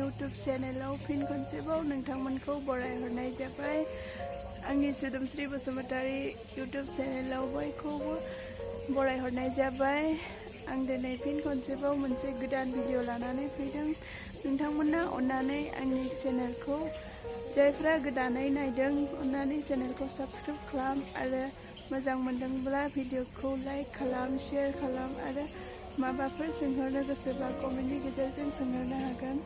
YouTube channel फिन खनसेबाव नोंथांमोनखौ बरायहरनाय जाबाय आंनि सोदोमस्रि बसुमतारी YouTube channel बयखौबो बरायहरनाय जाबाय आं दिनै फिन खनसेबाव मोनसे गोदान भिडिअ लानानै फैदों नोंथांमोना अन्नानै आंनि चेनेलखौ जायफ्रा गोदानै नायदों अन्नानै चेनेलखौ साबस्क्राइब खालाम आरो मोजां मोनदोंब्ला भिडिअखौ लाइक खालाम शेयार खालाम आरो माबाफोर सोंहरनो गोसोबा कमेन्टनि गेजेरजों सोंहरनो हागोन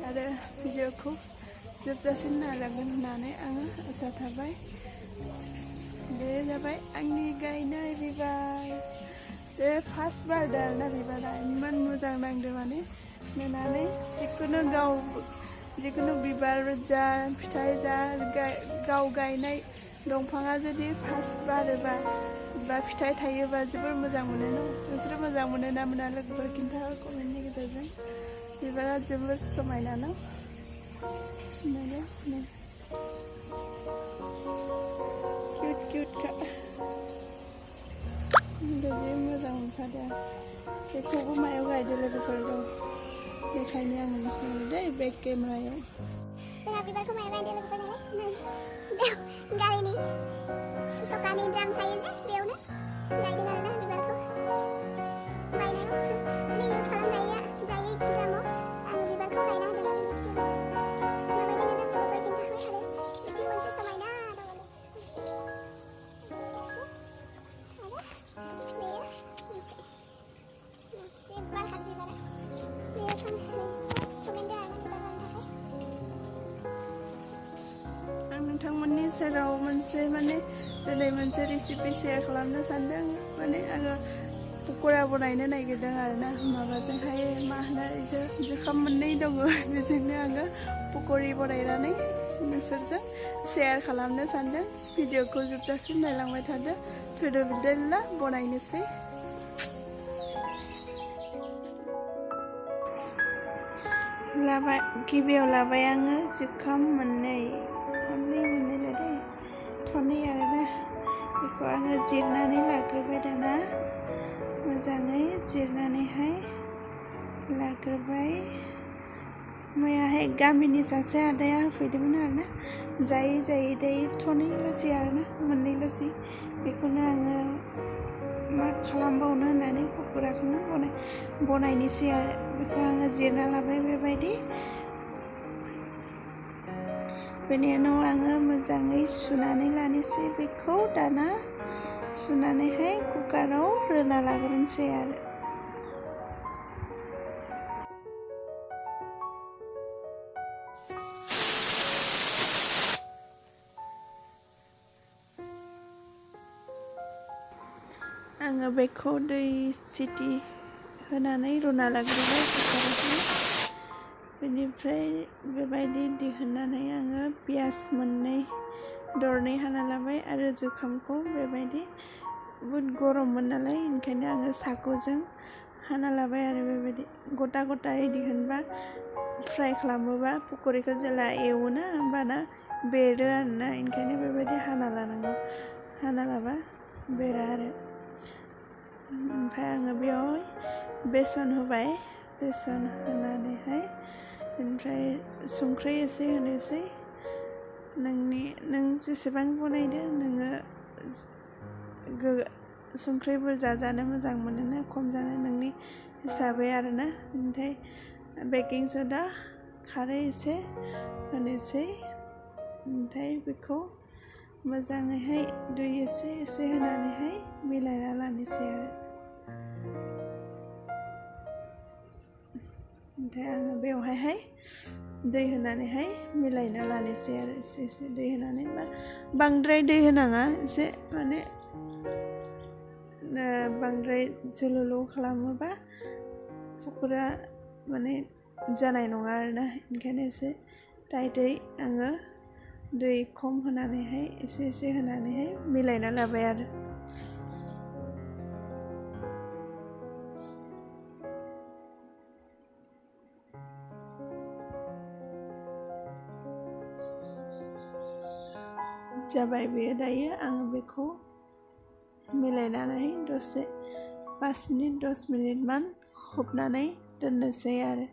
आरो भिडिअखौ जोबजासिम नायलांगोन होननानै आङो आसा थाबाय बे जाबाय आंनि गायनाय बिबार बे फार्स्ट बारदों आरोना बिबारा इमान मोजां नांदों माने नुनानै जिखुनु बिबार जा फिथाइ जा गाव गायनाय दंफाङा जुदि फार्स्ट बारोबा बा फिथाइ थायोबा जोबोर मोजां मोनो न नोंसोर मोजां मोनो ना मोना लोगोफोर खिन्था कमेन्टनि गेजेरजों बिबारा जोबोर समायना न क्यूट का जि मोजां मोनखादों बेखौबो मायाव गायदो लोगोफोर दं बेखायनो आं नोंसोरनो दै बेक केमेरायाव जोंहा बिबारखौ मायाव गायदो लोगोफोर नालाय गारिनि सकानि ड्राम थायो जे बेयावनो गायदों आरोना बिबारखौ बायनायाव माने इउज खालामजायो ड्रामाव आं बिबारखौ गायना होदों आरो माबायदि नुदों लोगोफोर खिन्थाहर आरो बिथिं मोनसे समायना दङ नोंथांमोननि सेराव मोनसे माने दिनै मोनसे रेसिपि शेयार खालामनो सानदों माने आङो पक'रा बनायनो नागिरदों आरोना माबाजोंहाय मा होनो जुखाम मोननै दङ बेजोंनो आङो पक'रि बनायनानै नोंसोरजों शेयार खालामनो सानदों भिडिअखौ जोबजासिम नायलांबाय थादो थोदो बिदिब्ला बनायनोसै गिबियाव लाबाय आङो जुखाम मोननै लादों थनै आरोना बेखौ आङो जिरनानै लाग्रोबाय दाना मोजाङै जिरनानैहाय लाग्रोबाय मैयाहाय गामिनि सासे आदाया होफैदोंमोन आरोना जायै दायै थनैल'सै आरोना मोननैल'सै बेखौनो आङो मा खालामबावनो होननानै पक'राखौनो बनायनोसै आरो बेखौ आङो जिरना लाबाय बेबायदि बेनि उनाव आङो मोजाङै सुनानै लानोसै बेखौ दाना सुनानैहाय कुकाराव रुना लाग्रोनोसै आरो आङो बेखौ दै सिटि होनानै रुना लाग्रोबाय कुकारावहाय बेनिफ्राय बेबायदि दिहुननानै आङो पियास दरनै हाना लाबाय आरो जुखामखौ बेबायदि बुहुद गरममोन नालाय ओंखायनो आङो सागंजों हाना लाबाय आरो बेबायदि गथायै दिहुनबा फ्राय खालामोबा पक'रिखौ जेला एवोना होमबाना बेरो आरोना ओंखायनो बेबायदि हाना लानांगौ हाना लाबा बेरा आरो ओमफ्राय आङो बेयाव बेसन होबाय बेसन होनानैहाय ओमफ्राय संख्रि एसे होनोसै नों जेसेबां बनायदो नोङो संख्रि बुरजा जानो मोजां मोनोना खम जानो नोंनि हिसाबै आरोना ओमफ्राय बेकिं सदा खारै एसे होनोसै ओमफ्राय बेखौ मोजाङैहाय दै एसे होनानैहाय मिलायना लानोसै आरो ओमफ्राय आङो बेवहाय दै होनानैहाय मिलायना लानोसै आरो एसे दै होनानै बांद्राय दै होनाङा एसे माने बांद्राय जोलोलो खालामोबा पक'रा माने जानाय नङा आरोना ओंखायनो एसे टाइटै आङो दै खम होनानैहाय एसे होनानैहाय मिलायना लाबाय आरो जाबाय बेयो दायो आङो बेखौ मिलायनानै दसे 5 मिनिट 10 मिनिट मान खोबनानै दोननोसै आरो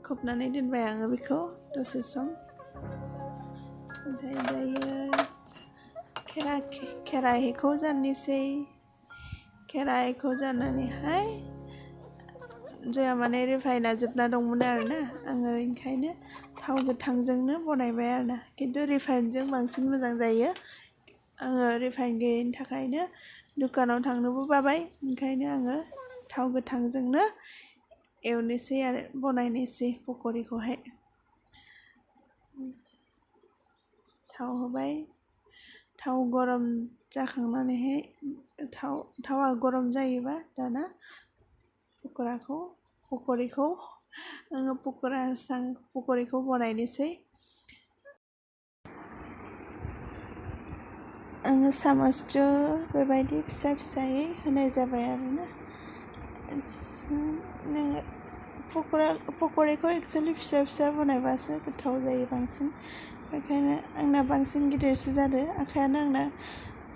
खोबनानै दोनबाय आङो बेखौ दसे सम ओमफ्राय दायो खेराहिखौ जाननोसै खेराहिखौ जाननानैहाय जोंहा माने रिफाइना जोबना दंमोन आरोना आङो ओंखायनो थाव गोथांजोंनो बनायबाय आरोना खिन्थु रिफाइनजों बांसिन मोजां जायो आङो रिफाइन गैयिनि थाखायनो दुकानाव थांनोबो बाबाय ओंखायनो आङो थाव गोथांजोंनो एवनोसै आरो बनायनोसै पकरिखौहाय थाव होबाय थाव गरम जाखांनानैहाय थावा गरम जायोबा दाना पकरिखौ आङो पकरिखौ बनायनोसै आङो सामसजों बेबायदि फिसायै होनाय जाबाय आरोना नोङो पकरिखौ एक्सुवेलि फिसा बनायबासो गोथाव जायो बांसिन बेखायनो आंना बांसिन गिदिरसो जादों आखायानो आंना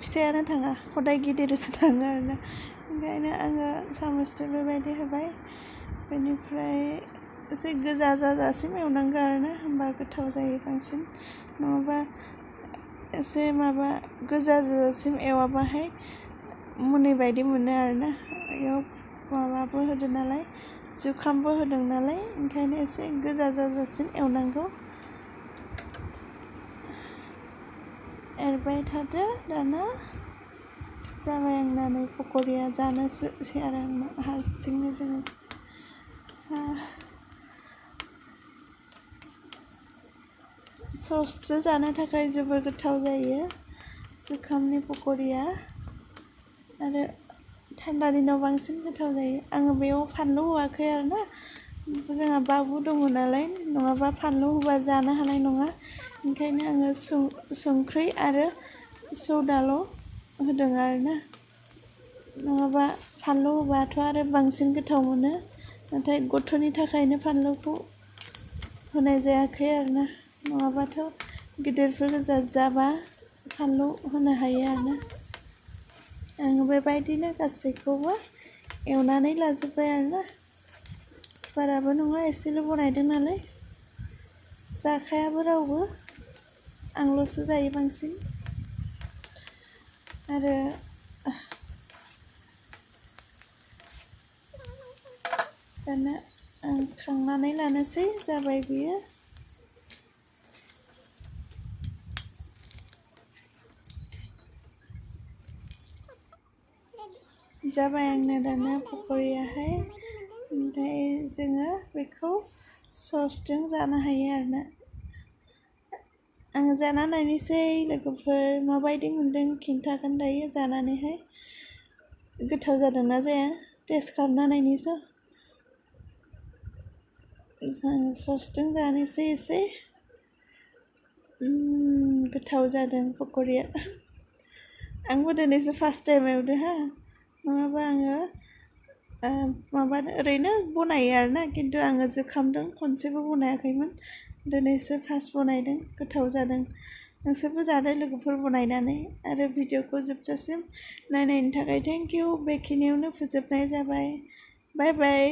फिसायानो थाङा खदाय गिदिरसो थाङो आरोना ओंखायनो आङो सामसजों बेबायदि होबाय बेनिफ्राय एसे गोजा जाजासिम एवनांगौ आरोना होमबा गोथाव जायो बांसिन नङाबा एसे माबा गोजा जाजासिम एवाबाहाय मुनि बायदि मोनो आरोना बेयाव माबाबो होदों नालाय जुखामबो होदों नालाय ओंखायनो एसे गोजा जाजासिम एवनांगौ एरबाय थादो दाना जाबाय आंना नै पकरिया जानोसै आरो आंना हारसिंनो दोङो ससजों जानो थाखाय जोबोर गोथाव जायो जुखामनि पकरिया आरो थान्दा दिनाव बांसिन गोथाव जायो आङो बेयाव फानलु होआखै आरोना जोंहा बाबु दङ नालाय नङाबा फानलु होबा जानो हानाय नङा ओंखायनो आङो संख्रि आरो सदाल' होदों आरोना नङाबा फानलु होबाथ' आरो बांसिन गोथाव मोनो नाथाय गथ'नि थाखायनो फानलुखौ होनाय जायाखै आरोना नङाबाथ' गिदिरफोर जाबा फानलु होनो हायो आरोना आङो बेबायदिनो गासैखौबो एवनानै लाजोब्बाय आरोना बाराबो नङा एसेल' बनायदों नालाय जाखायाबो रावबो आंल'सो जायो बांसिन आरो दाना आं खांनानै लानोसै जाबाय बियो जाबाय आंना दाना पकरियाहाय ओमफ्राय जोङो बेखौ ससजों जानो हायो आरोना आङो जाना नायनोसै लोगोफोर माबायदि मोनदों खिन्थागोन दायो जानानैहाय गोथाव जादोंना जाया टेस्ट खालामना नायनोसै आङो ससजों जानोसै एसे गोथाव जादों पकरिया आंबो दिनैसो फार्स्ट टाइम एवदों हा नङाबा आङो ओरैनो बनायो आरोना खिन्थु आङो जुखामदों खनसेबो बनायाखैमोन दिनैसो फार्स्ट बनायदों गोथाव जादों नोंसोरबो जादो लोगोफोर बनायनानै आरो भिडिअखौ जोबजासिम नायनायनि थाखाय थेंक इउ बेखिनियावनो फोजोबनाय जाबाय बाय बाय